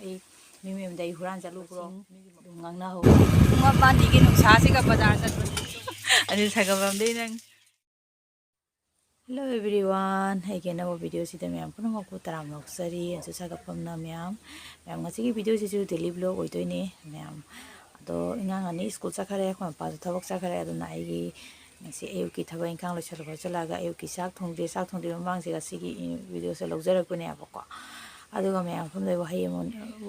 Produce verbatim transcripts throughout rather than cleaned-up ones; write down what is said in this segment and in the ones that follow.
ꯑꯩ ꯃꯤ ꯃꯌꯨꯝꯗ ꯑꯩ ꯍꯨꯔꯥꯟ ꯆꯠꯂꯨꯕ꯭ꯔꯣ? ꯑꯗꯨꯝ ꯉꯥꯡꯅꯍꯧ꯫ ꯄꯨꯡ ꯑꯃ ꯑꯅꯤꯒꯤ ꯅꯨꯡꯁꯥꯁꯤꯒ ꯕꯖꯥꯔ ꯆꯠꯄ꯫ ꯑꯗꯨ ꯁꯥꯒꯠꯐꯝꯗꯤ ꯅꯪ꯫ Hello everyone, ꯑꯩꯒꯤ ꯑꯅꯧꯕ ꯚꯤꯗꯤꯑꯣꯁꯤꯗ ꯃꯌꯥꯝ ꯄꯨꯝꯅꯃꯛꯄꯨ ꯇꯔꯥꯝꯅ ꯑꯣꯛꯆꯔꯤ꯫ ꯑꯩꯁꯨ ꯁꯥꯒꯠꯐꯝꯅ ꯃꯌꯥꯝ, ꯃꯌꯥꯝ ꯉꯁꯤꯒꯤ ꯚꯤꯗꯤꯑꯣꯁꯤꯁꯨ daily vlog ꯑꯣꯏꯗꯣꯏꯅꯦ ꯃꯌꯥꯝ꯫ ꯑꯗꯣ ꯑꯉꯥꯡ ꯑꯅꯤ ꯁ꯭ꯀꯨꯜ ꯆꯠꯈ꯭ꯔꯦ, ꯑꯩꯈꯣꯏ ꯃꯄꯥꯁꯨ ꯊꯕꯛ ꯆꯠꯈ꯭ꯔꯦ꯫ ꯑꯗꯨꯅ ꯑꯩꯒꯤ ꯉꯁꯤ ꯑꯌꯨꯛꯀꯤ ꯊꯕꯛ ꯏꯪꯈꯥꯡ ꯂꯣꯏꯁꯤꯜꯂ ꯈꯣꯠꯆꯜꯂꯒ ꯑꯌꯨꯛꯀꯤ ꯆꯥꯛ ꯊꯣꯡꯗ꯭ꯔꯤ, ꯆꯥꯛ ꯊꯣꯡꯗ꯭ꯔꯤ ꯃꯃꯥꯡꯁꯤꯗ ꯁꯤꯒꯤ ꯚꯤꯗꯤꯑꯣꯁꯦ ꯂꯧꯖꯔꯛꯄꯅꯦꯕꯀꯣ꯫ ꯑꯗꯨꯒ ꯃꯌꯥꯝ ꯄꯨꯝꯅꯃꯛ ꯋꯥꯍꯩ ꯑꯃ,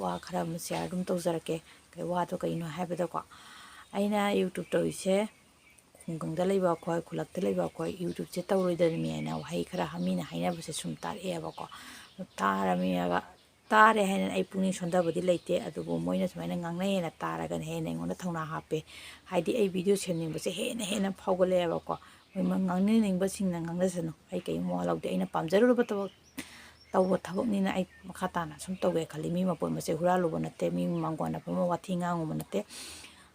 ꯋꯥ ꯈꯔ ꯑꯃ share ꯑꯗꯨꯝ ꯇꯧꯖꯔꯛꯀꯦ꯫ ꯀꯩ ꯋꯥꯗꯣ ꯀꯩꯅꯣ ꯍꯥꯏꯕꯗꯀꯣ, ꯑꯩꯅ YouTube ꯇꯧꯔꯤꯁꯦ ꯈꯨꯡꯒꯪꯗ ꯂꯩꯕ ꯑꯩꯈꯣꯏ, ꯈꯨꯜꯂꯛꯇ ꯂꯩꯕ ꯑꯩꯈꯣꯏ YouTubeꯁꯦ ꯇꯧꯔꯣꯏꯗꯕꯅꯤ ꯍꯥꯏꯅ ꯋꯥꯍꯩ ꯈꯔ ꯃꯤꯅ ꯍꯥꯏꯅꯕꯁꯦ ꯁꯨꯝ ꯇꯥꯔꯛꯑꯦꯕꯀꯣ꯫ ꯇꯥꯔꯃꯤꯅꯒ, ꯇꯥꯔꯦ ꯍꯥꯏꯅ ꯑꯩ ꯄꯨꯛꯅꯤꯡ ꯁꯣꯟꯊꯕꯗꯤ ꯂꯩꯇꯦ, ꯑꯗꯨꯕꯨ ꯃꯣꯏꯅ ꯁꯨꯃꯥꯏꯅ ꯉꯥꯡꯅꯩꯌꯦꯅ ꯇꯥꯔꯒꯅ ꯍꯦꯟꯅ ꯑꯩꯉꯣꯟꯗ ꯊꯧꯅꯥ ꯍꯥꯞꯄꯦ꯫ ꯍꯥꯏꯗꯤ ꯑꯩ ꯚꯤꯗꯤꯑꯣ ꯁꯦꯝꯅꯤꯡꯕꯁꯦ ꯍꯦꯟꯅ ꯍꯦꯟꯅ ꯐꯥꯎꯒꯠꯂꯛꯑꯦꯕꯀꯣ꯫ ꯃꯣꯏ ꯉꯥꯡꯅꯅꯤꯡꯕꯁꯤꯡꯅ ꯉꯥꯡꯅꯁꯅꯨ, ꯑꯩ ꯀꯔꯤꯝ ꯃꯋꯥ ꯂꯧꯗꯦ꯫ ꯑꯩꯅ ꯄꯥꯝꯖꯔꯨꯔꯕ ꯊꯕꯛ ꯇꯧꯕ ꯊꯕꯛꯅꯤꯅ ꯑꯩ ꯃꯈꯥ ꯇꯥꯅ ꯁꯨꯝ ꯇꯧꯒꯦ ꯈꯜꯂꯤ꯫ ꯃꯤ ꯃꯄꯣꯠ ꯃꯆꯩ ꯍꯨꯔꯥꯜꯂꯨꯕ ꯅꯠꯇꯦ, ꯃꯤ ꯃꯥꯡꯒꯣꯟ ꯑꯐꯝꯕ ꯋꯥꯊꯤ ꯉꯥꯡꯉꯨꯕ ꯅꯠꯇꯦ꯫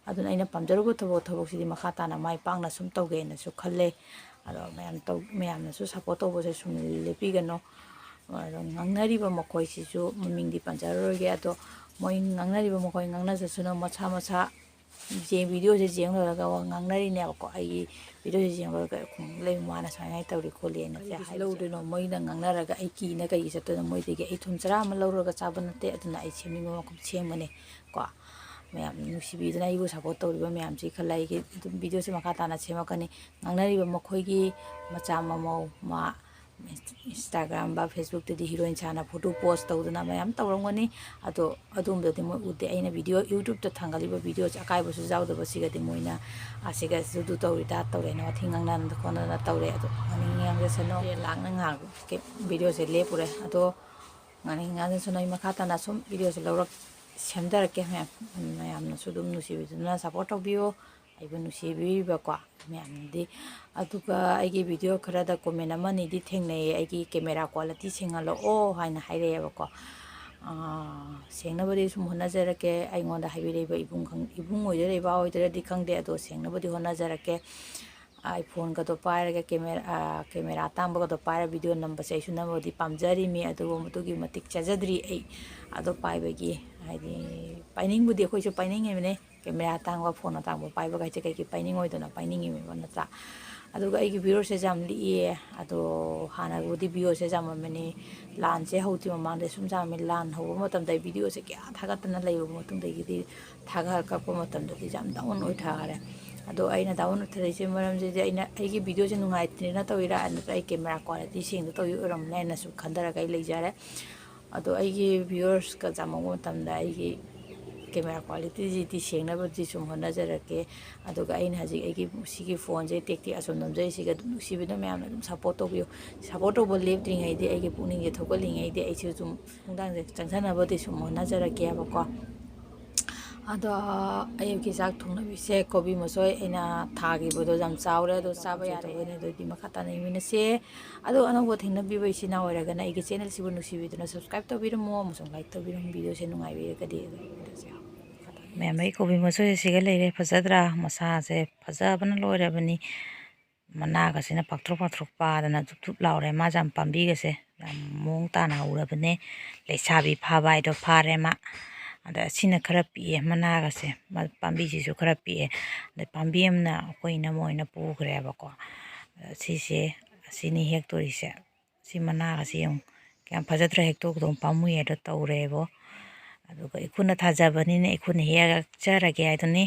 ꯑꯗꯨꯅ ꯑꯩꯅ ꯄꯥꯝꯖꯔꯨꯕ ꯊꯕꯛ, ꯊꯕꯛꯁꯤꯗꯤ ꯃꯈꯥ ꯇꯥꯅ ꯃꯥꯏ ꯄꯥꯛꯅ ꯁꯨꯝ ꯇꯧꯒꯦꯅꯁꯨ ꯈꯜꯂꯦ꯫ ꯑꯗꯣ ꯃꯌꯥꯝ ꯇꯧ-, ꯃꯌꯥꯝꯅꯁꯨ support ꯇꯧꯕꯁꯦ ꯁꯨꯝ ꯂꯦꯞꯄꯤꯒꯅꯨ꯫ ꯑꯗꯣ ꯉꯥꯡꯅꯔꯤꯕ ꯃꯈꯣꯏꯁꯤꯁꯨ ꯃꯃꯤꯡꯗꯤ ꯄꯟꯖꯔꯔꯣꯏꯒꯦ꯫ ꯑꯗꯣ ꯃꯣꯏ ꯉꯥꯡꯅꯔꯤꯕ ꯃꯈꯣꯏ ꯉꯥꯡꯅꯖꯁꯅꯨ, ꯃꯁꯥ ꯃꯁꯥ ꯌꯦꯡ-, ꯚꯤꯗꯤꯑꯣꯁꯦ ꯌꯦꯡ ꯂꯣꯏꯔꯒ ꯋꯥ ꯉꯥꯡꯅꯔꯤꯅꯦꯕꯀꯣ꯫ ꯑꯩꯒꯤ ꯚꯤꯗꯤꯑꯣꯁꯦ ꯌꯦꯡ ꯂꯣꯏꯔꯒ ꯈꯨꯡꯒꯪ ꯂꯩꯕ ꯃꯥꯅ ꯁꯨꯃꯥꯏꯅ ꯍꯥꯏ ꯇꯧꯔꯤ ꯈꯣꯠꯂꯤ ꯍꯥꯏꯅ ꯀꯩꯒꯤꯁꯨ ꯍꯥꯏꯕꯁꯦ ꯂꯧꯗꯣꯏꯅꯣ? ꯃꯣꯏꯅ ꯉꯥꯡꯅꯔꯒ ꯑꯩ ꯀꯤꯅ ꯀꯩꯒꯤ ꯆꯠꯇꯣꯏꯅꯣ? ꯃꯣꯏꯗꯒꯤ ꯑꯩ ꯊꯨꯝ ꯆꯔꯥ ꯑꯃ ꯂꯧꯔꯒ ꯆꯥꯕ ꯅꯠꯇꯦ꯫ ꯑꯗꯨꯅ ꯑꯩ ꯁꯦꯝꯅꯤꯡꯕ ꯃꯈꯩ ꯁꯦꯝꯒꯅꯤ ꯀꯣ꯫ ꯃꯌꯥꯝ ꯅꯨꯡꯁꯤꯕꯤꯗꯨꯅ ꯑꯩꯕꯨ support ꯇꯧꯔꯤꯕ ꯃꯌꯥꯝꯁꯤ ꯈꯜꯂ ꯑꯩꯒꯤ ꯑꯗꯨꯝ ꯚꯤꯗꯤꯑꯣꯁꯦ ꯃꯈꯥ ꯇꯥꯅ ꯁꯦꯝꯃꯛꯀꯅꯤ꯫ ꯉꯥꯡꯅꯔꯤꯕ ꯃꯈꯣꯏꯒꯤ ꯃꯆꯥ ꯃꯃꯧ, ꯃꯥ Instagram ꯕ Facebookꯇꯗꯤ heroine ꯁꯥꯅ photo post ꯇꯧꯗꯅ ꯃꯌꯥꯝ ꯇꯧꯔꯝꯒꯅꯤ꯫ ꯑꯗꯣ ꯑꯗꯨꯝꯕꯗꯗꯤ ꯃꯣꯏ ꯎꯗꯦ꯫ ꯑꯩꯅ ꯚꯤꯗꯤꯑꯣ YouTubeꯇ ꯊꯥꯡꯒꯠꯂꯤꯕ ꯚꯤꯗꯤꯑꯣꯁꯦ ꯑꯀꯥꯏꯕꯁꯨ ꯌꯥꯎꯗꯕꯁꯤꯒꯗꯤ ꯃꯣꯏꯅ ꯑꯁꯤꯒꯁꯨ ꯑꯗꯨ ꯇꯧꯔꯤ, ꯗꯥ ꯇꯧꯔꯦꯅ ꯋꯥꯊꯤ ꯉꯥꯡꯅꯗꯅ ꯈꯣꯠꯅꯗꯅ ꯇꯧꯔꯦ꯫ ꯑꯗꯣ ꯉꯥꯡꯅꯤꯡ ꯉꯥꯡꯖꯁꯅꯨ꯫ ꯂꯥꯛꯅ ꯉꯥꯏꯍꯥꯛ ꯚꯤꯗꯤꯑꯣꯁꯦ ꯂꯦꯞꯄꯨꯔꯦ꯫ ꯑꯗꯣ ꯉꯥꯡꯅꯤꯡ ꯉꯥꯡꯖꯁꯅꯨ꯫ ꯑꯩ ꯃꯈꯥ ꯇꯥꯅ ꯁꯨꯝ ꯚꯤꯗꯤꯑꯣꯁꯦ ꯂꯧꯔꯛ-, ꯁꯦꯝꯖꯔꯛꯀꯦ꯫ ꯃꯌꯥꯝ, ꯃꯌꯥꯝꯅꯁꯨ ꯑꯗꯨꯝ ꯅꯨꯡꯁꯤꯕꯤꯗꯨꯅ support ꯇꯧꯕꯤꯌꯨ꯫ ꯑꯩꯕꯨ ꯅꯨꯡꯁꯤꯕꯤꯔꯤꯕꯀꯣ ꯃꯌꯥꯝꯗꯤ꯫ ꯑꯗꯨꯒ ꯑꯩꯒꯤ ꯚꯤꯗꯤꯑꯣ ꯈꯔꯗ comment ꯑꯃ ꯑꯅꯤꯗꯤ ꯊꯦꯡꯅꯩꯌꯦ, "ꯑꯩꯒꯤ camera quality ꯁꯦꯡꯍꯜꯂꯛꯑꯣ" ꯍꯥꯏꯅ ꯍꯥꯏꯔꯛꯑꯦꯕꯀꯣ꯫ ꯑꯥ, ꯁꯦꯡꯅꯕꯗꯤ ꯁꯨꯝ ꯍꯣꯠꯅꯖꯔꯛꯀꯦ꯫ ꯑꯩꯉꯣꯟꯗ ꯍꯥꯏꯕꯤꯔꯛꯏꯕ ꯏꯕꯨꯡ ꯈꯪ-, ꯏꯕꯨꯡ ꯑꯣꯏꯗꯣꯏꯔꯥ ꯏꯄ꯭ꯋꯥ ꯑꯣꯏꯗꯣꯏꯔꯗꯤ ꯈꯪꯗꯦ, ꯑꯗꯣ ꯁꯦꯡꯅꯕꯗꯤ ꯍꯣꯠꯅꯖꯔꯛꯀꯦ꯫ iPhone-ꯒꯗꯣ ꯄꯥꯏꯔꯒ, ꯀꯦꯃꯦꯔꯥ, ꯑ, ꯀꯦꯃꯦꯔꯥ ꯑꯇꯥꯡꯕꯒꯗꯣ ꯄꯥꯏꯔꯒ video ꯅꯝꯕꯁꯦ ꯑꯩꯁꯨ ꯅꯝꯕꯕꯨꯗꯤ ꯄꯥꯝꯖꯔꯤꯃꯤ, ꯑꯗꯨꯕꯨ ꯃꯗꯨꯒꯤ ꯃꯇꯤꯛ ꯆꯥꯖꯗ꯭ꯔꯤ ꯑꯩ꯫ ꯑꯗꯣ ꯄꯥꯏꯕꯒꯤ, ꯍꯥꯏꯗꯤ, ꯄꯥꯏꯅꯤꯡꯕꯨꯗꯤ ꯑꯩꯈꯣꯏꯁꯨ ꯄꯥꯏꯅꯤꯡꯉꯤꯕꯅꯦ꯫ ꯀꯦꯃꯦꯔꯥ ꯑꯇꯥꯡꯕ, phone ꯑꯇꯥꯡꯕ ꯄꯥꯏꯕꯒ ꯍꯥꯏꯁꯦ ꯀꯩꯒꯤ ꯄꯥꯏꯅꯤꯡꯉꯣꯏꯗꯣꯏꯅꯣ? ꯄꯥꯏꯅꯤꯡꯉꯤꯃꯦꯕ, ꯅꯠꯇ꯭ꯔꯥ? ꯑꯗꯨꯒ ꯑꯩꯒꯤ views-ꯁꯦ ꯌꯥꯝ ꯂꯤꯛꯑꯦ꯫ ꯑꯗꯣ ꯍꯥꯟꯅꯕꯨꯗꯤ views-ꯁꯦ ꯌꯥꯝꯃꯝꯕꯅꯤ꯫ ꯂꯥꯟꯁꯦ ꯍꯧꯗ꯭ꯔꯤ ꯃꯃꯥꯡꯗ ꯁꯨꯝ ꯌꯥꯝꯃꯤ꯫ ꯂꯥꯟ ꯍꯧꯕ ꯃꯇꯝꯗ ꯑꯩ video-ꯁꯦ ꯀꯌꯥ ꯊꯥꯒꯠꯇꯅ ꯂꯩꯔꯨꯕ ꯃꯇꯨꯡꯗꯒꯤꯗꯤ ꯊꯥꯒꯠꯂꯛꯄ ꯃꯇꯝꯗꯗꯤ ꯌꯥꯝ down ꯑꯣꯏꯊꯈꯔꯦ꯫ ꯑꯗꯣ ꯑꯩꯅ down ꯑꯣꯏꯊꯔꯛꯏꯁꯦ ꯃꯔꯝꯁꯤꯗꯤ ꯑꯩꯅ ꯑꯩꯒꯤ video-ꯁꯦ ꯅꯨꯡꯉꯥꯏꯇ꯭ꯔꯦꯅ ꯇꯧꯔꯤꯔꯥ, ꯅꯠꯇ꯭ꯔꯒ ꯑꯩ camera quality ꯁꯦꯡꯗ ꯇꯧꯔꯤ ꯑꯣꯏꯔꯝꯅꯤ ꯍꯥꯏꯅ ꯁꯨꯝ ꯈꯟꯊꯔꯒ ꯑꯩ ꯂꯩꯖꯔꯦ꯫ ꯑꯗꯣ ꯑꯩꯒꯤ views-ꯀ ꯆꯥꯝꯃꯛꯄ ꯃꯇꯝꯗ ꯑꯩꯒꯤ camera quality-ꯁꯤꯗꯤ ꯁꯦꯡꯅꯕꯗꯤ ꯁꯨꯝ ꯍꯣꯠꯅꯖꯔꯛꯀꯦ꯫ ꯑꯗꯨꯒ ꯑꯩꯅ ꯍꯧꯖꯤꯛ ꯑꯩꯒꯤ ꯁꯤꯒꯤ phone-ꯁꯦ ꯇꯦꯛ ꯇꯦꯛ ꯑꯁꯨꯝ ꯅꯝꯖꯔꯤꯁꯤꯒ ꯑꯗꯨꯝ ꯅꯨꯡꯁꯤꯕꯤꯗꯨꯅ ꯃꯌꯥꯝꯅ ꯑꯗꯨꯝ support ꯇꯧꯕꯤꯌꯨ꯫ Support ꯇꯧꯕ ꯂꯦꯞꯇ꯭ꯔꯤꯉꯩꯗꯤ ꯑꯩꯒꯤ ꯄꯨꯛꯅꯤꯡꯁꯦ ꯊꯧꯒꯠꯂꯤꯉꯩꯗꯤ ꯑꯩꯁꯨ ꯑꯗꯨꯝ ꯅꯨꯡꯗꯥꯡꯁꯦ ꯆꯪꯁꯟꯅꯕꯗꯤ ꯁꯨꯝ ꯍꯣꯠꯅꯖꯔꯛꯀꯦꯕꯀꯣ꯫ ꯑꯗꯣ ꯑꯌꯨꯛꯀꯤ ꯆꯥꯛ ꯊꯣꯡꯅꯕꯤꯁꯦ ꯀꯣꯕꯤ ꯃꯁꯣꯏ ꯑꯩꯅ ꯊꯥꯈꯤꯕꯗꯣ ꯌꯥꯝ ꯆꯥꯎꯔꯦ, ꯑꯗꯣ ꯆꯥꯕ ꯌꯥꯔꯦ꯫ ꯑꯗꯨꯗꯤ ꯃꯈꯥ ꯇꯥꯅ ꯌꯦꯡꯃꯤꯟꯅꯁꯦ꯫ ꯑꯗꯣ ꯑꯅꯧꯕ ꯊꯦꯡꯅꯕꯤꯕ ꯏꯆꯤꯟ ꯏꯅꯥꯎ ꯑꯣꯏꯔꯒꯅ ꯑꯩꯒꯤ channel-ꯁꯤꯕꯨ ꯅꯨꯡꯁꯤꯕꯤꯗꯨꯅ subscribe ꯇꯧꯕꯤꯔꯝꯃꯣ ꯑꯃꯁꯨꯡ like ꯇꯧꯕꯤꯔꯝꯃꯣ꯫ Video-ꯁꯦ ꯅꯨꯡꯉꯥꯏꯕꯤꯔꯒꯗꯤ ꯑꯗꯨꯝ ꯌꯦꯡꯃꯤꯟꯅꯁꯦ꯫ ꯃꯌꯥꯝ, ꯑꯩ ꯀꯣꯕꯤ ꯃꯁꯣꯏ ꯑꯁꯤꯒ ꯂꯩꯔꯦ꯫ ꯐꯖꯗ꯭ꯔꯥ? ꯃꯁꯥꯁꯦ ꯐꯖꯕꯅ ꯂꯣꯏꯔꯕꯅꯤ꯫ ꯃꯅꯥꯒꯁꯤꯅ ꯄꯥꯛꯊ꯭ꯔꯣꯛ ꯄꯥꯛꯊ꯭ꯔꯣꯛ ꯄꯥꯗꯅ ꯙꯨꯞ ꯙꯨꯞ ꯂꯥꯎꯔꯦ꯫ ꯃꯥꯁꯦ ꯌꯥꯝ ꯄꯥꯝꯕꯤꯒꯁꯦ ꯌꯥꯝ ꯃꯑꯣꯡ ꯇꯥꯅ ꯍꯧꯔꯕꯅꯦ꯫ ꯂꯩꯁꯥꯕꯤ ꯐꯥꯕ ꯍꯥꯏꯗꯣ ꯐꯥꯔꯦ ꯃꯥ꯫ ꯑꯗ ꯑꯁꯤꯅ ꯈꯔ ꯄꯤꯛꯑꯦ ꯃꯅꯥꯒꯁꯦ꯫ ꯃ-, ꯄꯥꯝꯕꯤꯁꯤꯁꯨ ꯈꯔ ꯄꯤꯛꯑꯦ꯫ ꯑꯗ ꯄꯥꯝꯕꯤ ꯑꯃꯅ ꯑꯩꯈꯣꯏ ꯏꯅꯝꯃ ꯍꯣꯏꯅ ꯄꯨꯈ꯭ꯔꯦꯕꯀꯣ꯫ ꯑꯗ ꯁꯤꯁꯦ, ꯑꯁꯤꯅꯤ ꯍꯦꯛꯇꯣꯔꯤꯁꯦ꯫ ꯁꯤ ꯃꯅꯥꯒꯁꯤ ꯌꯦꯡꯉꯨ꯫ ꯀꯌꯥꯝ ꯐꯖꯗ꯭ꯔꯥ? ꯍꯦꯛꯇꯣꯛꯀꯗꯧ ꯄꯥꯝꯃꯨꯏ ꯍꯥꯏꯗꯣ ꯇꯧꯔꯦꯕꯣ꯫ ꯑꯗꯨꯒ ꯏꯈꯨꯠꯅ ꯊꯥꯖꯕꯅꯤꯅ ꯏꯈꯨꯠꯅ ꯍꯦꯛꯆꯔꯒꯦ ꯍꯥꯏꯗꯨꯅꯤ꯫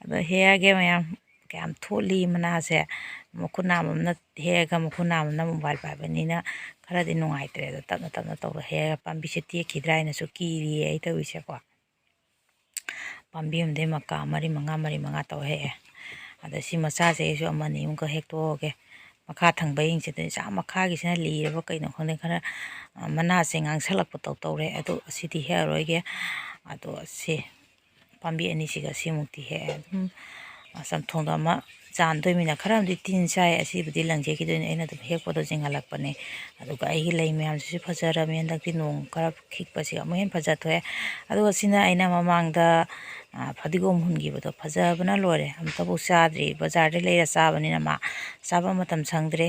ꯑꯗꯣ ꯍꯦꯛꯑꯒꯦ ꯃꯌꯥꯝ꯫ ꯀꯌꯥꯝ ꯊꯣꯠꯂꯤ ꯃꯅꯥꯁꯦ꯫ ꯃꯈꯨꯠ ꯅꯥꯝꯃ ꯑꯃꯅ ꯍꯦꯛꯑꯒ ꯃꯈꯨꯠ ꯅꯥꯝꯃ ꯑꯃꯅ mobile ꯄꯥꯏꯕꯅꯤꯅ ꯈꯔꯗꯤ ꯅꯨꯡꯉꯥꯏꯇ꯭ꯔꯦ꯫ ꯑꯗꯣ ꯇꯞꯅ ꯇꯞꯅ ꯇꯧꯔ ꯍꯦꯛꯑꯒ ꯄꯥꯝꯕꯤꯁꯦ ꯇꯦꯛꯈꯤꯗ꯭ꯔꯥ ꯍꯥꯏꯅꯁꯨ ꯀꯤꯔꯤꯌꯦ ꯑꯩ ꯇꯧꯔꯤꯁꯦꯀꯣ꯫ ꯄꯥꯝꯕꯤ ꯑꯃꯗꯒꯤ ꯃꯀꯥ ꯃꯔꯤ ꯃꯉꯥ, ꯃꯔꯤ ꯃꯉꯥ ꯇꯧ ꯍꯦꯛꯑꯦ꯫ ꯑꯗ ꯁꯤ ꯃꯆꯥꯁꯦ ꯑꯩꯁꯨ ꯑꯃꯅꯤ ꯑꯃꯨꯛꯀ ꯍꯦꯛꯇꯣꯛꯑꯒꯦ꯫ ꯃꯈꯥ ꯊꯪꯕ ꯌꯦꯡꯁꯤꯗ ꯏꯆꯥ ꯃꯈꯥꯒꯤꯁꯤꯅ ꯂꯤꯔꯕ ꯀꯩꯅꯣ ꯈꯪꯗꯦ, ꯈꯔ, ꯑ, ꯃꯅꯥꯁꯦ ꯉꯥꯡꯁꯜꯂꯛꯄ ꯇꯧ ꯇꯧꯔꯦ꯫ ꯑꯗꯨ ꯑꯁꯤꯗꯤ ꯍꯦꯛꯑꯔꯣꯏꯒꯦ꯫ ꯑꯗꯣ ꯁꯤ ꯄꯥꯝꯕꯤ ꯑꯅꯤꯁꯤꯒ ꯁꯤꯃꯨꯛꯇꯤ ꯍꯦꯛꯑꯦ꯫ ꯑꯗꯨꯝ, ꯑ, ꯆꯝꯊꯣꯡꯗꯣ ꯑꯃ ꯆꯥꯟꯗꯣꯏꯃꯤꯅ ꯈꯔ ꯑꯃꯗꯤ ꯇꯤꯟ ꯆꯥꯏ, ꯑꯁꯤꯕꯨꯗꯤ ꯂꯪꯖꯦꯠꯈꯤꯗꯣꯏꯅꯤ꯫ ꯑꯩꯅ ꯑꯗꯨꯝ ꯍꯦꯛꯄꯗꯣ ꯆꯤꯡꯍꯜꯂꯛꯄꯅꯦ꯫ ꯑꯗꯨꯒ ꯑꯩꯒꯤ ꯂꯩ ꯃꯌꯥꯝꯁꯤꯁꯨ ꯐꯖꯔꯕꯅꯤ꯫ ꯍꯟꯗꯛꯇꯤ ꯅꯣꯡ ꯈꯔ ꯈꯤꯛꯄꯁꯤꯒ ꯑꯃꯨꯛ ꯍꯦꯟꯅ ꯐꯖꯊꯣꯛꯑꯦ꯫ ꯑꯗꯨꯒ ꯁꯤꯅ ꯑꯩꯅ ꯃꯃꯥꯡꯗ, ꯑ, ꯐꯗꯤꯒꯣꯝ ꯍꯨꯟꯈꯤꯕꯗꯣ ꯐꯖꯕꯅ ꯂꯣꯏꯔꯦ꯫ ꯑꯝꯇꯕꯨ ꯆꯥꯗ꯭ꯔꯤ, ꯕꯖꯥꯔꯗꯩ ꯂꯩꯔ ꯆꯥꯕꯅꯤꯅ ꯃꯥ ꯆꯥꯕ ꯃꯇꯝ ꯁꯪꯗ꯭ꯔꯦ꯫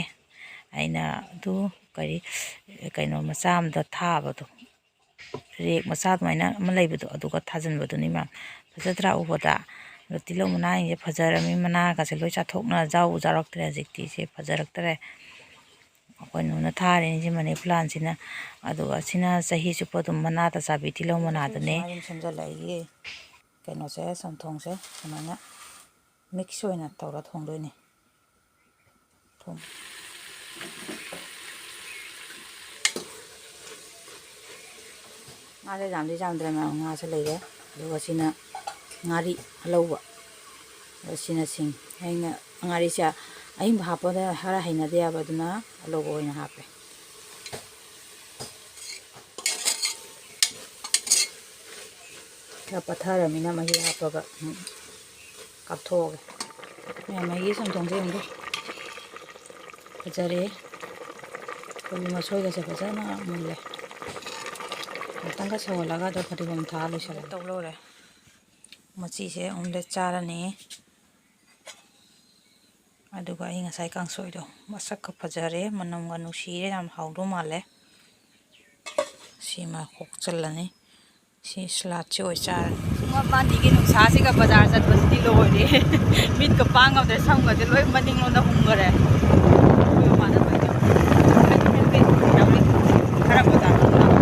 ꯑꯩꯅ ꯑꯗꯨ ꯀꯔꯤ, ꯀꯩꯅꯣ ꯃꯆꯥ ꯑꯃꯗ ꯊꯥꯕꯗꯣ, ꯔꯦꯛ ꯃꯆꯥ ꯑꯗꯨꯃꯥꯏꯅ ꯑꯃ ꯂꯩꯕꯗꯣ, ꯑꯗꯨꯒ ꯊꯥꯖꯤꯟꯕꯗꯨꯅꯤ ꯃꯌꯥꯝ꯫ ꯐꯖꯗ꯭ꯔꯥ ꯎꯕꯗ? ꯑꯗꯣ ꯇꯤꯜꯍꯧ ꯃꯅꯥꯁꯤꯡꯁꯦ ꯐꯖꯔꯕꯅꯤ, ꯃꯅꯥꯒꯁꯦ ꯂꯣꯏ ꯆꯥꯊꯣꯛꯅ ꯖꯥꯎ ꯖꯥꯎꯔꯛꯇ꯭ꯔꯦ ꯍꯧꯖꯤꯛꯇꯤ꯫ ꯁꯦ ꯐꯖꯔꯛꯇ꯭ꯔꯦ꯫ ꯑꯩꯈꯣꯏ ꯅꯨꯅ ꯊꯥꯔꯤꯅꯤꯁꯦ ꯃꯅꯤ ꯄ꯭ꯂꯥꯟꯁꯤꯅ꯫ ꯑꯗꯨꯒ ꯑꯁꯤꯅ ꯆꯍꯤ ꯆꯨꯞꯄ ꯑꯗꯨꯝ ꯃꯅꯥꯗ ꯆꯥꯕꯤ ꯇꯤꯜꯍꯧ ꯃꯅꯥꯗꯨꯅꯦ꯫ ꯁꯨꯃꯥꯏꯅ ꯑꯗꯨꯝ ꯁꯦꯝꯖꯤꯜꯂꯛꯏ꯫ ꯀꯩꯅꯣꯁꯦ, ꯆꯝꯊꯣꯡꯁꯦ ꯁꯨꯃꯥꯏꯅ ꯃꯤꯛꯁ ꯑꯣꯏꯅ ꯇꯧꯔ ꯊꯣꯡꯗꯣꯏꯅꯦ꯫ ꯊꯨꯝ꯫ ꯉꯥꯁꯦ ꯌꯥꯝꯗꯤ ꯌꯥꯝꯗ꯭ꯔꯦ ꯃꯌꯥꯝ, ꯉꯥꯁꯦ ꯂꯩꯔꯦ꯫ ꯑꯗꯨꯒ ꯁꯤꯅ ꯉꯥꯔꯤ ꯑꯂꯧꯕ, ꯑꯗ ꯁꯤꯅ ꯁꯤꯡ꯫ ꯑꯩꯅ ꯉꯥꯔꯤꯁꯦ ꯑꯍꯤꯡꯕ ꯍꯥꯞꯄꯗ ꯈꯔ ꯍꯩꯅꯗꯦ ꯍꯥꯏꯕ, ꯑꯗꯨꯅ ꯑꯂꯧꯕ ꯑꯣꯏꯅ ꯍꯥꯞꯄꯦ꯫ ꯈꯔ ꯄꯠꯊꯔꯃꯤꯅ ꯃꯍꯤ ꯍꯥꯞꯄꯒ, ꯎꯝ, ꯀꯥꯞꯊꯣꯛꯑꯒꯦ꯫ ꯃꯌꯥꯝ ꯃꯍꯤ ꯆꯝꯊꯣꯡꯁꯦ ꯌꯦꯡꯉꯨ꯫ ꯐꯖꯔꯦ꯫ ꯀꯣꯕꯤ ꯃꯁꯣꯏꯒꯁꯦ ꯐꯖꯅ ꯃꯨꯜꯂꯦ꯫ ꯉꯥꯛꯇꯪꯒ ꯁꯧꯍꯜꯂꯒ ꯑꯗꯣ ꯐꯗꯤꯒꯣꯝ ꯊꯥ ꯂꯣꯏꯁꯜꯂꯦ꯫ ꯇꯧ ꯂꯧꯔꯦ꯫ ꯃꯆꯤꯁꯦ ꯑꯃꯨꯛ ꯂꯦꯠ ꯆꯥꯔꯅꯤ꯫ ꯑꯗꯨꯒ ꯑꯩ ꯉꯁꯥꯏ ꯀꯥꯡꯁꯣꯏꯗꯣ ꯃꯁꯛꯀ ꯐꯖꯔꯦ, ꯃꯅꯝꯒ ꯅꯨꯡꯁꯤꯔꯦ, ꯌꯥꯝ ꯍꯥꯎꯗꯧ ꯃꯥꯜꯂꯦ꯫ ꯁꯤꯃ ꯈꯣꯛꯆꯜꯂꯅꯤ꯫ ꯁꯤ ꯁꯂꯥꯠꯁꯤ ꯑꯣꯏ ꯆꯥꯔꯅꯤ꯫ ꯁꯨꯡꯃ ꯄꯥꯟꯕꯤꯒꯤ ꯅꯨꯡꯁꯥꯁꯤꯒ ꯕꯖꯥꯔ ꯆꯠꯄꯁꯤꯗꯤ ꯂꯣꯏꯔꯦ꯫ ꯃꯤꯠꯀ ꯄꯥꯡ ꯉꯝꯗ꯭ꯔꯦ, ꯁꯝꯒꯁꯦ ꯂꯣꯏ ꯃꯅꯤꯡꯂꯣꯝꯗ ꯍꯨꯝꯈꯔꯦ꯫ ꯑꯩꯈꯣꯏ ꯃꯃꯥꯅ ꯇꯧꯔꯤꯁꯦ꯫ ꯈꯔ ꯕꯖꯥꯔ ꯆꯠꯂꯨꯔꯒ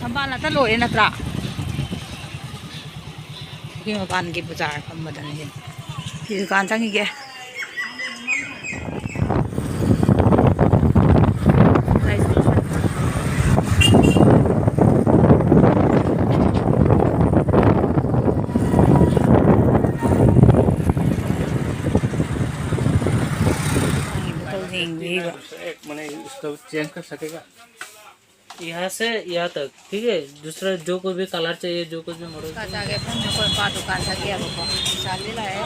ꯊꯝꯕꯥꯜ ꯅꯠꯇ ꯂꯣꯏꯔꯦ ꯅꯠꯇ꯭ꯔꯥ? ꯁꯤ ꯃꯄꯥꯟꯒꯤ ꯕꯖꯥꯔ ꯐꯝꯕꯗꯅꯦ ꯁꯤ꯫ ꯁꯤ ꯗꯨꯀꯥꯟ ꯆꯪꯉꯤꯒꯦ꯫ ꯌꯦꯡꯕꯤꯕ꯫ एक मने इसको चेंज कर सकेगा। यहाँ से यहाँ तक, ठीक है। दूसरा जो कोई भी कलर चाहिए, जो कोई भी मॉडल ꯆꯥꯛ ꯆꯥꯒꯦ ꯐꯝꯃꯦ꯫ ꯑꯩꯈꯣꯏ ꯃꯄꯥ ꯗꯨꯀꯥꯟ ꯆꯠꯀꯦꯕꯀꯣ, ꯄꯩꯁꯥ ꯂꯤꯜꯂꯛꯑꯦ꯫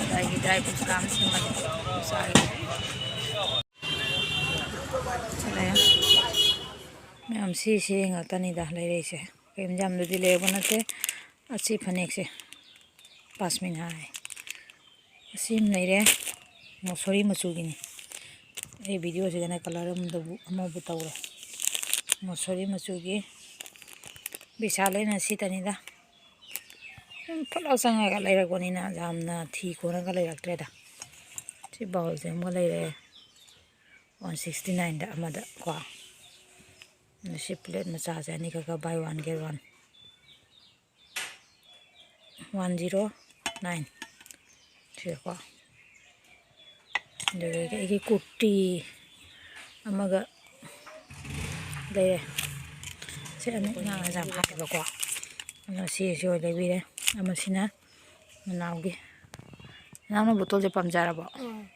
ꯑꯗꯒꯤ ꯗ꯭ꯔꯥꯏ ꯐ꯭ꯔꯨꯠꯁ ꯀꯥ ꯑꯃ ꯁꯦꯝꯃꯒꯦ꯫ ꯆꯥꯒꯦ꯫ ꯆꯠꯂꯦ꯫ ꯃꯌꯥꯝ ꯁꯤꯁꯤ ꯉꯥꯛꯇꯅꯤꯗ ꯂꯩꯔꯛꯏꯁꯦ꯫ ꯀꯩꯝ ꯌꯥꯝꯅꯗꯤ ꯂꯩꯔꯛꯄ ꯅꯠꯇꯦ꯫ ꯑꯁꯤ ꯐꯅꯦꯛꯁꯦ ꯄꯥꯁꯃꯤꯅꯥ ꯍꯥꯏ꯫ ꯑꯁꯤ ꯑꯃ ꯂꯩꯔꯦ꯫ ꯃꯣꯁꯣꯔꯤ ꯃꯆꯨꯒꯤꯅꯤ꯫ ꯑꯩ ꯚꯤꯗꯤꯑꯣꯁꯤꯗꯅ ꯀꯂꯔ ꯑꯃꯗꯕꯨ ꯑꯃꯕꯨ ꯇꯧꯔꯦ꯫ ꯃꯣꯁꯣꯔꯤ ꯃꯆꯨꯒꯤ ꯕꯤꯁꯥꯜ ꯂꯩꯅ ꯁꯤꯇꯅꯤꯗ꯫ ꯁꯨꯝ ꯐꯠ ꯂꯥꯎ ꯆꯪꯉꯒ ꯂꯩꯔꯛꯄꯅꯤꯅ ꯌꯥꯝꯅ ꯊꯤ ꯈꯣꯠꯂꯒ ꯂꯩꯔꯛꯇ꯭ꯔꯦꯗ꯫ ꯁꯤ ꯕꯥꯎꯜꯁꯦ ꯑꯃꯒ ꯂꯩꯔꯦ꯫ ꯋꯥꯟ ꯁꯤꯛꯁꯇꯤ ꯅꯥꯏꯟꯗ ꯑꯃꯗ ꯀꯣ꯫ ꯑꯗ ꯁꯤ ꯄ꯭ꯂꯦꯠ ꯃꯆꯥꯁꯦ ꯑꯅꯤꯈꯛꯀ buy one get one꯫ One zero nine. ꯁꯤꯀꯣ꯫ ꯑꯗꯨꯗꯒꯤ ꯑꯩꯒꯤ ꯀꯨꯔꯇꯤ ꯑꯃꯒ ꯂꯩꯔꯦ꯫ ꯁꯤ ꯑꯅꯤ ꯉꯥ ꯌꯥꯝ ꯍꯥꯏꯕꯀꯣ꯫ ꯑꯗꯣ ꯁꯤꯁꯤ ꯑꯣꯏ ꯂꯩꯕꯤꯔꯦ꯫ ꯑꯃꯁꯤꯅ ꯅꯅꯥꯎꯒꯤ꯫ ꯅꯅꯥꯎꯅ ꯕꯣꯇꯜꯁꯦ ꯄꯥꯝꯖꯔꯕꯣ? ꯎꯝ꯫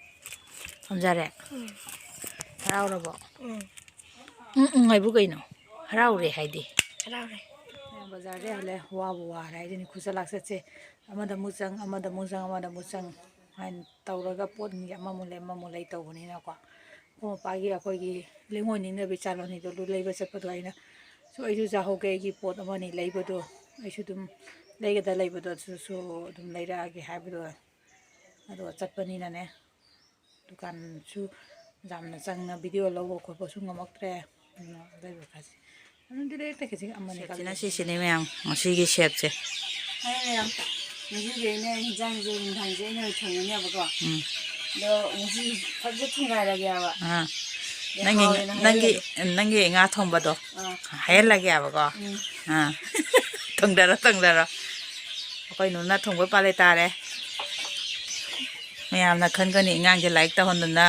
ꯄꯥꯝꯖꯔꯦ? ꯎꯝ꯫ ꯍꯔꯥꯎꯔꯕꯣ? ꯎꯝ꯫ ꯎꯝ, ꯎꯝ ꯍꯥꯏꯕꯨ ꯀꯩꯅꯣ? ꯍꯔꯥꯎꯔꯦ ꯍꯥꯏꯗꯤ꯫ ꯍꯔꯥꯎꯔꯦ꯫ ꯕꯖꯥꯔꯗꯩ ꯍꯜꯂꯦ, ꯋꯥꯕꯨ ꯋꯥꯔꯦ ꯍꯥꯏꯗꯨꯅꯤ꯫ ꯈꯨꯠꯆ ꯂꯥꯛꯆꯠꯁꯦ ꯑꯃꯗ ꯑꯃꯨꯛ ꯆꯪ, ꯑꯃꯗ ꯑꯃꯨꯛ ꯆꯪ, ꯑꯃꯗ ꯑꯃꯨꯛ ꯆꯪ ꯍꯥꯏꯅ ꯇꯧꯔꯒ ꯄꯣꯠ ꯑꯃꯃꯨꯛ ꯂꯩ, ꯑꯃꯃꯨꯛ ꯂꯩ ꯇꯧꯕꯅꯤꯅꯀꯣ꯫ ꯑꯩꯈꯣꯏ ꯃꯄꯥꯒꯤ ꯑꯩꯈꯣꯏꯒꯤ ꯂꯦꯡꯑꯣꯏ ꯅꯤꯡꯅꯕꯤ ꯆꯥ ꯂꯣꯟꯅꯤꯗꯣ ꯑꯗꯨ ꯂꯩꯕ ꯆꯠꯄꯗꯣ ꯑꯩꯅ ꯁꯨ ꯑꯩꯁꯨ ꯆꯥꯍꯧꯒꯦ, ꯑꯩꯒꯤ ꯄꯣꯠ ꯑꯃꯅꯤ ꯂꯩꯕꯗꯣ ꯑꯩꯁꯨ ꯑꯗꯨꯝ ꯂꯩꯒꯗ ꯂꯩꯕꯗꯣ ꯑꯗꯨꯁꯨ ꯑꯗꯨꯝ ꯂꯩꯔꯛꯑꯒꯦ ꯍꯥꯏꯕꯗꯣ꯫ ꯑꯗꯣ ꯆꯠꯄꯅꯤꯅꯅꯦ, ꯗꯨꯀꯥꯟꯁꯨ ꯌꯥꯝꯅ ꯆꯪꯅ ꯚꯤꯗꯤꯑꯣ ꯂꯧꯕ ꯈꯣꯠꯄꯁꯨ ꯉꯝꯃꯛꯇ꯭ꯔꯦ꯫ ꯑꯗꯨꯅ ꯂꯩꯕ ꯈꯔꯁꯦ ꯑꯗꯨꯝꯗꯤ ꯂꯩꯔꯛꯇꯦ, ꯈꯖꯤꯛ ꯑꯃꯅꯤ ꯁꯦꯠꯁꯤꯅ ꯈꯜꯂꯦ꯫ ꯁꯤꯁꯤꯅꯦ ꯃꯌꯥꯝ, ꯉꯁꯤꯒꯤ ꯁꯦꯠꯁꯦ꯫ ꯍꯥꯏ ꯃꯌꯥꯝ, ꯉꯁꯤꯒꯤ ꯑꯩꯅ ꯍꯤꯟꯖꯥꯡꯁꯦ ꯅꯨꯡꯗꯥꯡꯁꯦ ꯑꯩꯅ ꯑꯣꯏꯅ ꯊꯣꯡꯉꯅꯦꯕꯀꯣ꯫ ꯎꯝ꯫ ꯑꯗꯣ ꯉꯁꯤ ꯐꯖꯅ ꯊꯣꯡꯒꯥꯏꯔꯒꯦꯕ꯫ ꯑꯥ꯫ ꯑꯗꯩ ꯅꯪꯒꯤ, ꯍꯥꯎꯋꯦꯅ ꯅꯪꯒꯤ, ꯍꯥꯏꯔꯒꯦ꯫ ꯅꯪꯒꯤ ꯉꯥ ꯊꯣꯡꯕꯗꯣ ꯑꯥ꯫ ꯍꯥꯏꯍꯜꯂꯒꯦꯕꯀꯣ꯫ ꯎꯝ꯫ ꯑꯥ꯫ ꯊꯣꯡꯗꯔꯣ, ꯊꯣꯡꯗꯔꯣ꯫ ꯑꯩꯈꯣꯏ ꯅꯨꯅ ꯊꯣꯡꯕ ꯄꯥꯜꯂꯦ ꯇꯥꯔꯦ꯫ ꯃꯌꯥꯝꯅ ꯈꯟꯒꯅꯤ ꯑꯉꯥꯡꯁꯦ ꯂꯥꯏꯔꯤꯛ ꯇꯧꯍꯟꯗꯅ,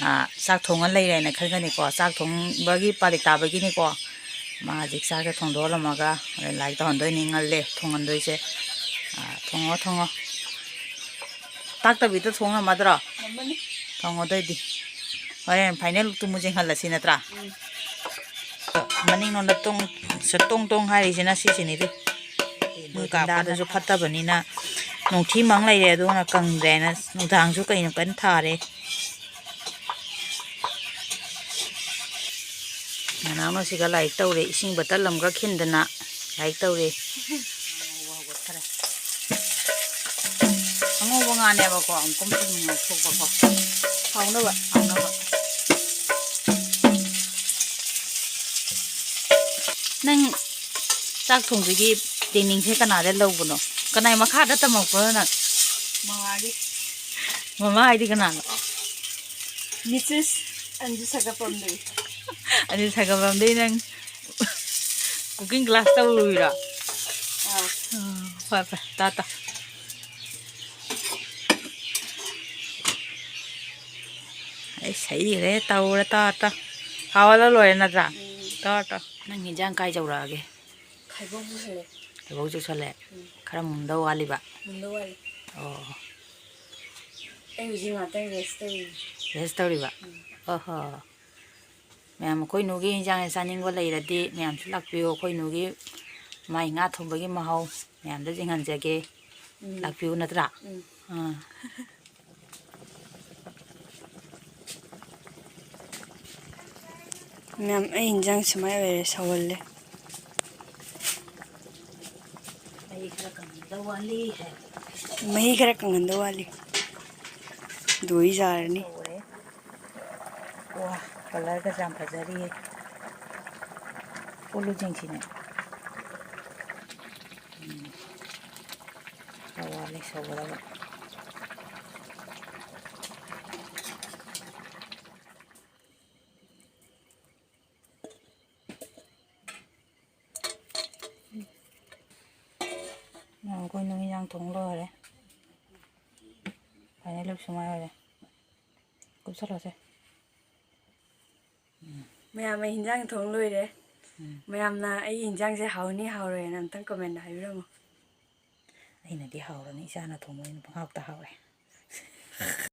ꯑꯥ, ꯆꯥꯛ ꯊꯣꯡꯉ ꯂꯩꯔꯦꯅ ꯈꯟꯒꯅꯤꯀꯣ꯫ ꯆꯥꯛ ꯊꯣꯡꯕꯒꯤ ꯄꯥꯂꯤ ꯇꯥꯕꯒꯤꯅꯤꯀꯣ꯫ ꯃꯥ ꯍꯧꯖꯤꯛ ꯆꯥꯛꯁꯦ ꯊꯣꯡꯗꯣꯛꯍꯜꯂꯝꯃꯒ ꯍꯣꯔꯦꯟ ꯂꯥꯏꯔꯤꯛ ꯇꯧꯍꯟꯗꯣꯏꯅꯤ꯫ ꯉꯜꯂꯦ ꯊꯣꯡꯍꯟꯗꯣꯏꯁꯦ꯫ ꯑꯥ, ꯊꯣꯡꯉꯣ, ꯊꯣꯡꯉꯣ꯫ ꯇꯥꯛꯇꯕꯤꯗ ꯊꯣꯡ ꯉꯝꯃꯗ꯭ꯔꯣ? ꯉꯝꯃꯅꯤ꯫ ꯊꯣꯡꯉꯣ ꯑꯗꯨꯑꯣꯏꯗꯤ꯫ ꯍꯣꯔꯦꯟ final look ꯇꯨ ꯑꯃꯨꯛ ꯌꯦꯡꯍꯜꯂꯁꯤ ꯅꯠꯇ꯭ꯔꯥ? ꯎꯝ꯫ ꯃꯅꯤꯡꯂꯣꯝꯗ ꯇꯣꯡ, ꯇꯣꯡ ꯇꯣꯡ ꯍꯥꯏꯔꯤꯁꯤꯅ ꯁꯤꯁꯤꯅꯤꯗꯤ꯫ ꯃꯣꯏ ꯀꯥꯞꯄꯗꯁꯨ ꯐꯠꯇꯕꯅꯤꯅ ꯅꯣꯡꯊꯤ ꯃꯪ ꯂꯩꯔꯦ, ꯑꯗꯨꯅ ꯀꯪꯗ꯭ꯔꯦꯅ ꯅꯨꯡꯗꯥꯡꯁꯨ ꯀꯩꯅꯣ ꯀꯟꯅ ꯊꯥꯔꯦ꯫ ꯅꯅꯥꯎꯅꯨꯁꯤꯒ ꯂꯥꯏꯔꯤꯛ ꯇꯧꯔꯦ, ꯏꯁꯤꯡ ꯕꯇꯜ ꯑꯃꯒ ꯈꯤꯟꯗꯅ ꯂꯥꯏꯔꯤꯛ ꯇꯧꯔꯦ꯫ ꯑꯉꯧꯕ ꯉꯥꯅꯦꯕꯀꯣ, ꯑꯃꯨꯛꯀꯨꯝ ꯊꯨꯝ ꯉꯧꯊꯣꯛꯄꯀꯣ꯫ ꯍꯥꯎꯅꯕ꯫ ꯍꯥꯎꯅꯕ꯫ ꯅꯪ ꯆꯥꯛ ꯊꯣꯡꯕꯒꯤ trainingꯁꯦ ꯀꯅꯥꯗ ꯂꯧꯕꯅꯣ? ꯀꯅꯥꯏ ꯃꯈꯥꯗ ꯇꯝꯃꯛꯄꯅꯣ ꯅꯪ? ꯃꯃꯥꯒꯤ꯫ ꯃꯃꯥ ꯍꯥꯏꯗꯤ ꯀꯅꯥꯅꯣ? Missus ꯑꯟꯖꯨ ꯁꯒꯄꯝꯗꯒꯤ꯫ ꯑꯟꯖꯨ ꯁꯒꯄꯝꯗꯒꯤ ꯅꯪ cooking class ꯇꯧꯔꯨꯏꯔꯣ? ꯑꯥ꯫ ꯑꯥ, ꯐꯔꯦ, ꯐꯔꯦ, ꯇꯥ, ꯇꯥ꯫ ꯑꯩ ꯁꯩꯈ꯭ꯔꯦ, ꯇꯧꯔꯦ, ꯇꯥ, ꯇꯥ꯫ ꯍꯥꯎꯍꯜꯂ ꯂꯣꯏꯔꯦ ꯅꯠꯇ꯭ꯔꯥ? ꯎꯝ꯫ ꯇꯥ, ꯇꯥ꯫ ꯅꯪ ꯍꯤꯟꯖꯥꯡ ꯀꯥꯏ ꯌꯧꯔꯛꯑꯒꯦ? ꯈꯥꯏꯕꯣꯛ ꯆꯨꯁꯜꯂꯦ꯫ ꯈꯥꯏꯕꯣꯛ ꯆꯨꯁꯜꯂꯦ? ꯎꯝ꯫ ꯈꯔ ꯃꯨꯟꯗꯧ ꯋꯥꯠꯂꯤꯕ? ꯃꯨꯟꯗꯧ ꯋꯥꯠꯂꯤ꯫ ꯑꯣ꯫ ꯑꯩ ꯍꯧꯖꯤꯛ ꯉꯥꯛꯇꯪ rest ꯇꯧꯔꯤ꯫ Rest ꯇꯧꯔꯤꯕ? ꯎꯝ꯫ ꯑꯣꯍꯣ꯫ ꯃꯌꯥꯝ, ꯑꯩꯈꯣꯏ ꯅꯨꯒꯤ ꯍꯤꯟꯖꯥꯡꯁꯦ ꯆꯥꯅꯤꯡꯕ ꯂꯩꯔꯗꯤ ꯃꯌꯥꯝꯁꯨ ꯂꯥꯛꯄꯤꯌꯨ꯫ ꯑꯩꯈꯣꯏ ꯅꯨꯒꯤ ꯃꯥꯏ ꯉꯥ ꯊꯣꯡꯕꯒꯤ ꯃꯍꯥꯎ ꯃꯌꯥꯝꯗ ꯌꯦꯡꯍꯟꯖꯒꯦ꯫ ꯎꯝ꯫ ꯂꯥꯛꯄꯤꯌꯨ ꯅꯠꯇ꯭ꯔꯥ? ꯎꯝ꯫ ꯑꯥ꯫ ꯃꯌꯥꯝ, ꯑꯩ ꯏꯟꯖꯥꯡ ꯁꯨꯃꯥꯏꯅ ꯑꯣꯏꯔꯦ, ꯁꯧꯍꯜꯂꯦ꯫ ꯃꯍꯤ ꯈꯔ ꯀꯪꯍꯟꯗꯧ ꯋꯥꯠꯂꯤ ꯍꯥꯏ꯫ ꯃꯍꯤ ꯈꯔ ꯀꯪꯍꯟꯗꯧ ꯋꯥꯠꯂꯤ꯫ ꯗꯣꯏ ꯌꯥꯔꯅꯤ꯫ ꯇꯧꯔꯦ꯫ ꯋꯥ, colourꯒꯁꯦ ꯌꯥꯝ ꯐꯖꯔꯤꯌꯦ꯫ ꯄꯨꯜꯂꯨ ꯆꯤꯡꯁꯤꯅꯦ꯫ ꯎꯝ꯫ ꯈꯔ ꯋꯥꯠꯂꯤ ꯁꯧꯒꯗꯕ꯫ ꯑꯩꯈꯣꯏ ꯅꯨꯃꯤꯠ ꯏꯟꯖꯥꯡ ꯊꯣꯡ ꯂꯣꯏꯔꯦ꯫ Final look ꯁꯨꯃꯥꯏꯅ ꯑꯣꯏꯔꯦ꯫ ꯀꯨꯞꯁꯜꯂꯣꯁꯦ꯫ ꯎꯝ꯫ ꯃꯌꯥꯝ, ꯑꯩ ꯍꯤꯟꯖꯥꯡ ꯊꯣꯡ ꯂꯣꯏꯔꯦ꯫ ꯎꯝ꯫ ꯃꯌꯥꯝꯅ ꯑꯩꯒꯤ ꯍꯤꯟꯖꯥꯡꯁꯦ ꯍꯥꯎꯅꯤ ꯍꯥꯎꯔꯣꯏꯅ ꯑꯝꯇꯪ comment ꯍꯥꯏꯕꯤꯔꯝꯃꯣ꯫ ꯑꯩꯅꯗꯤ ꯍꯥꯎꯔꯅꯤ, ꯏꯆꯥꯅ ꯊꯣꯡꯕꯅꯤꯅ ꯄꯪꯍꯥꯎꯇ ꯍꯥꯎꯔꯦ꯫